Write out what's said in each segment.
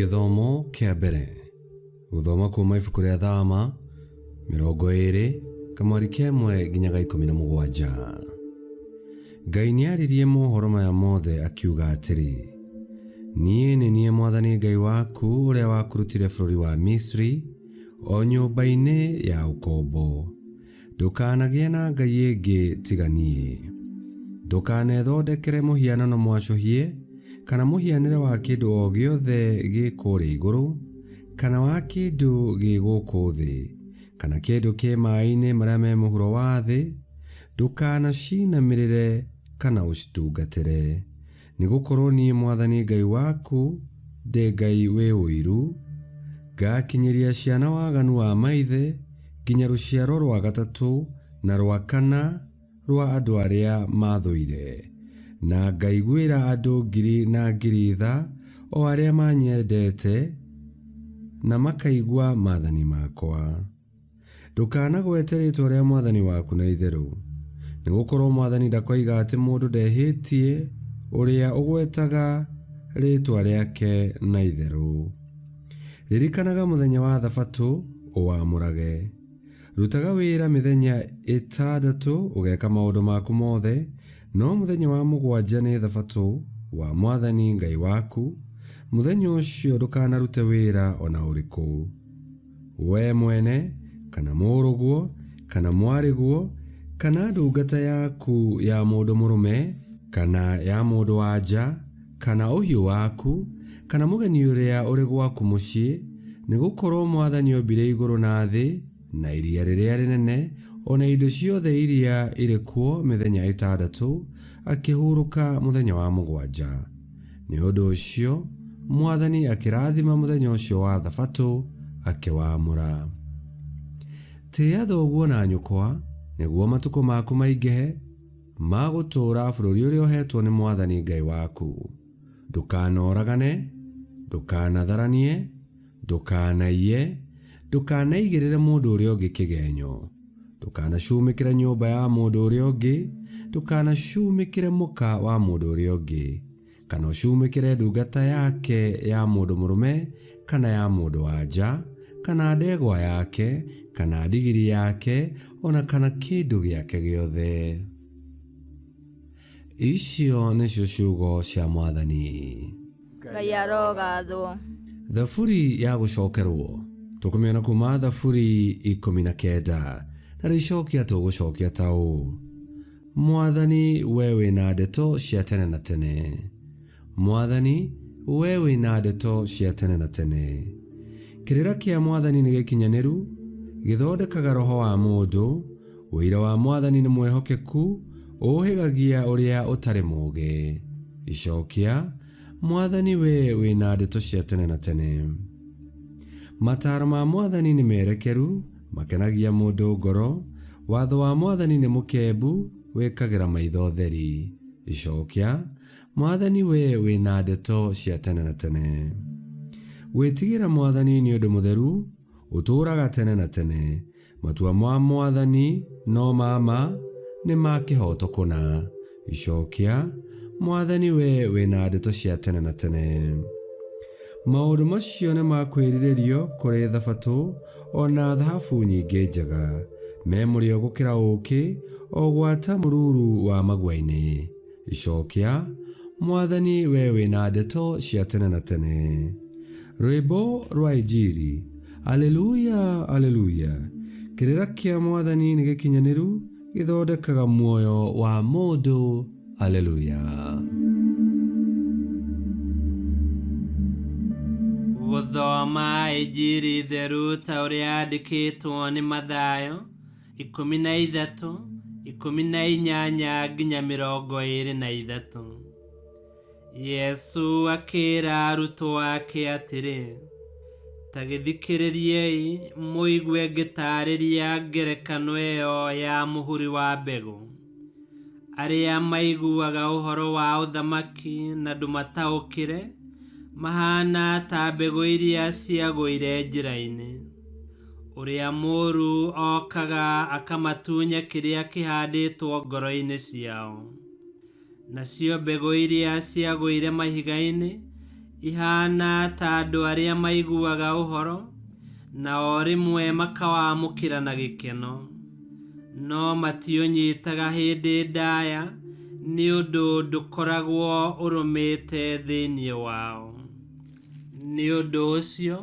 Gĩthomo kĩa mbere. Gũthoma kuma ibuku rĩa Thama 20 kamwari ka ĩmwe nginya ga 17. Ngai nĩaririe mohoro maya mothe akiuga atĩrĩ, Niĩ nĩ niĩ mwathani Ngai waku ũrĩa wakũrutire bũrũri wa Misiri, o nyũmba-inĩ ya ũkombo. Ndũkanagĩe na ngai ĩngĩ tiga niĩ. Ndũkanethondekere mũhianano mwacũhie, kana mũhianĩre wa kĩndũ o gĩothe gĩ kũrĩa igũrũ, kana wa kĩndũ gĩ gũkũ thĩ, kana kĩndũ kĩ maĩ-inĩ marĩa me mũhuro wa thĩ, ndũkanacinamĩrĩre kana ũcitungatĩre. Nĩ gũkorũo niĩ mwathani Ngai waku ndĩ Ngai wĩ ũiru, ngakinyĩria ciana waganu wa maithe nginya rũciaro rwa gatatũ na rwa kana rwa andũ arĩa maathũire, na ngaiguĩra andũ ngiri na ngiri tha, o arĩa manyendete na makaigua maathani makwa. Ndũkanagwete rĩĩtwa rĩa mwathani waku na itherũ, nĩ gũkorũo mwathani ndakoiga atĩ mũndũ ndehĩtie ũrĩa ũgwetaga rĩĩtwa rĩake na itherũ. Ririkanaga mũthenya wa thabatũ ũwamũrage. Rutaga wĩra mĩthenya ĩtandatũ ũgeka maũndũ maku mothe, no mũthenya wa mũgwanja nĩ thabatũ wa mwathani Ngai waku, mũthenya ũcio ndũkanarute wĩra o na ũrĩkũ. Wee mwene, kana mũrũguo, kana mwarĩguo, kana ndungata yaku ya mũndũ mũrũme, kana ya mũndũ-wa-nja, kana ũhiũ waku, kana mũgeni ũrĩa ũrĩ gwaku mũciĩ, nĩ gũkorũo Mwathani ombire igũrũ na thĩ, na iria rĩrĩa rĩnene, o na indo ciothe iria irĩ kuo mĩthenya ĩtandatũ, akĩhurũka mũthenya wa mũgwanja. Nĩ ũndũ ũcio Mwathani akĩrathima mũthenya ũcio wa Thabatũ, akĩwamũra. Tĩĩa thoguo na nyũkwa, nĩguo matukũ maku maingĩhe ma gũtũũra bũrũri ũrĩa ũheetwo nĩ Mwathani Ngai waku. Ndũkanoragane, ndũkanatharanie, ndũkanaiye, ndũkanaigĩrĩre mũndũ ũrĩa ũngĩ kĩgenyo, ndũkanacumĩkĩre nyũmba ya mũndũ ũrĩa ũngĩ, ndũkanacumĩkĩre mũka wa mũndũ ũrĩa ũngĩ, kana ũcumĩkĩre ndungata yake ya mũndũ mũrũme kana ya mũndũ wa nja, kana ndegwa yake, kana ndigiri yake, o na kana kĩndũ gĩake gĩothe. Icio nĩcio ciugo cia Mwathani. Ngai arogathwo. Thaburi ya gũcokerwo tũkũmĩona kuma Thaburi 19 na rĩcokia tũgũcokia ta ũũ: Mwathani, we wĩ na ndeto cia tene na tene. Mwathani, we wĩ na ndeto cia tene na tene. Kĩrĩra kĩa Mwathani nĩ gĩkinyanĩru, gĩthondekaga roho wa mũndũ. Ũira wa Mwathani nĩ mwĩhokeku, ũũhĩgagia ũrĩa ũtarĩ mũũgĩ. Icokia, Mwathani we wĩ na ndeto cia tene na tene. Mataaro ma Mwathani nĩ merekeru, makenagia mũndũ ngoro. Watho wa Mwathani nĩ mũkembu, wĩkagĩra maitho ũtheri. Icokia, Mwathani we wĩ na ndeto cia tene na tene. Gwĩtigĩra Mwathani nĩ ũndũ mũtheru, ũtũũraga tene na tene. Matua ma Mwathani no ma ma, nĩ ma kĩhooto kũna. Icokia, Mwathani we wĩ na ndeto cia tene na tene. Maũndũ macio nĩ ma kwĩrirĩrio kũrĩ thabatũ, o na thahabu nyingĩ njega. Me mũrĩo gũkĩra ũũkĩ, o gwata mũruru wa magua-inĩ. Icokia, Mwathani we wĩ na ndeto cia tene na tene. Rwĩmbo rwa Injiri. Aleluya, Aleluya. Kĩrĩra kĩa Mwathani nĩ gĩkinyanĩru, gĩthondekaga muoyo wa mũndũ. Aleluya. Gũthoma Injiri theru ta ũrĩa yandĩkĩtwo nĩ Mathayo. 13, 18 nginya 23. Yesu akĩĩra arutwo ake atĩrĩ, Ta gĩthikĩrĩriei mũigue ngĩtaarĩria ngerekano ĩyo ya mũhuri wa mbegũ. Arĩa maiguaga ũhoro wa Ũthamaki na ndũmataũkĩre, mahaana ta mbegũ iria ciagũire njĩra-inĩ. Ũrĩa mũũru okaga akamatunya kĩrĩa kĩhandĩtwo ngoro-inĩ ciao. Nacio mbegũ iria ciagũire mahiga-inĩ, Ihaana ta andũ arĩa maiguaga ũhoro, na o rĩmwe makawamũkĩra na gĩkeno, no matiũnyitaga hĩndĩ ndaya nĩ ũndũ ndũkoragwo ũrũmĩte thĩinĩ wao. Nĩ ũndũ ũcio,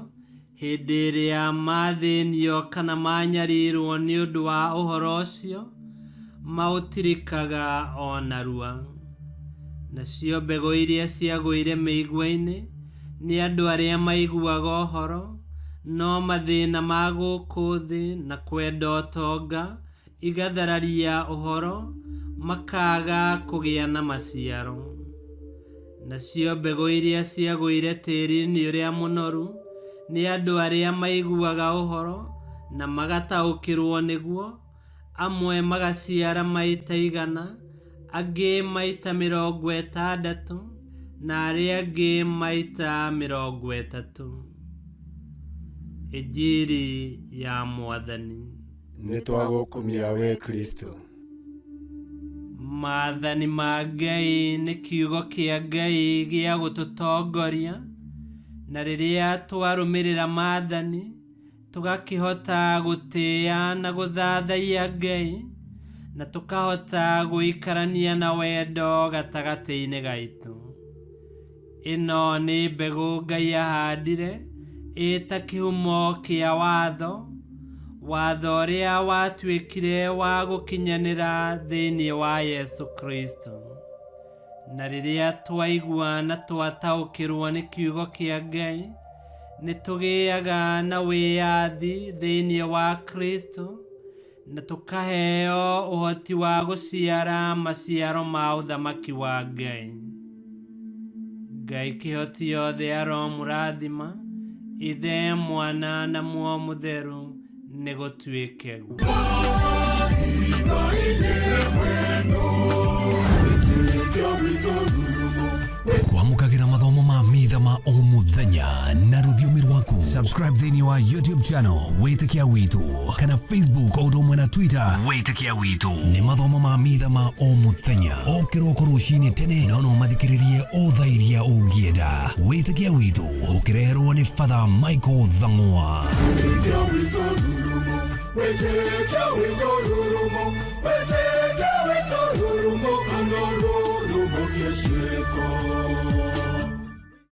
hĩndĩ ĩrĩa mathĩnio kana manyarirwo nĩ ũndũ wa ũhoro ũcio, maũtirikaga o narua. Nacio mbegũ iria ciagũire mĩigua-inĩ nĩ andũ arĩa maiguaga ũhoro, no mathĩna ma gũkũ thĩ na kwenda ũtonga igathararia ũhoro, makaaga kũgĩa na maciaro. Nacio mbegũ iria ciagũire tĩri-inĩ ũrĩa mũnoru nĩ andũ arĩa maiguaga ũhoro na magataũkĩrwo nĩguo, amwe magaciara maita 100, angĩ maita 60, na arĩa angĩ maita 30. Injiri ya Mwathani. Nĩ twagũkumia we Kristo. Maathani ma Ngai nĩ kiugo kĩa Ngai gĩa gũtũtongoria, na rĩrĩa twarũmĩrĩra maathani, tũgakĩhota gũtĩĩa na gũthathaiya Ngai, na tũkahota gũikarania na wendo gatagatĩ-inĩ gaitũ. Ĩno nĩ mbegũ Ngai ahandire ĩta kĩhumo kĩa watho, watho ũrĩa watuĩkire wa gũkinyanĩra thĩinĩ wa Yesu Kristo. Na rĩrĩa twaigua na twataũkĩrwo nĩ kiugo kĩa Ngai, nĩ tũgĩaga na wĩyathi thĩinĩ wa Kristo, na tũkaheo ũhoti wa gũciara maciaro ma ũthamaki wa Ngai. Ngai kĩhoti yothe aromũrathima, Ithe, Mwana na Muoyo Mũtheru, nĩ gũtuĩke guo. Kwamũkagĩra mathomo ma mitha ma o mũthenya na rũthiomi rwaku. Subscribe thĩinĩ wa YouTube channel Wĩtĩkia Witũ kana Facebook o ũndũ ũmwe na Twitter Wĩtĩkia Witũ. Nĩ mathomo ma mitha ma o mũthenya o kĩroko rũcinĩ tene, no no mathikĩrĩrie o thaa iria ũngĩenda. Wĩtĩkia Witũ ũkĩreherwo nĩ Father Michael Thang'wa. Wĩtĩkia witũ rurumo, wĩtĩkia witũ rurumo, wĩtĩkia witũ rurumo, kana rurumo kĩciko.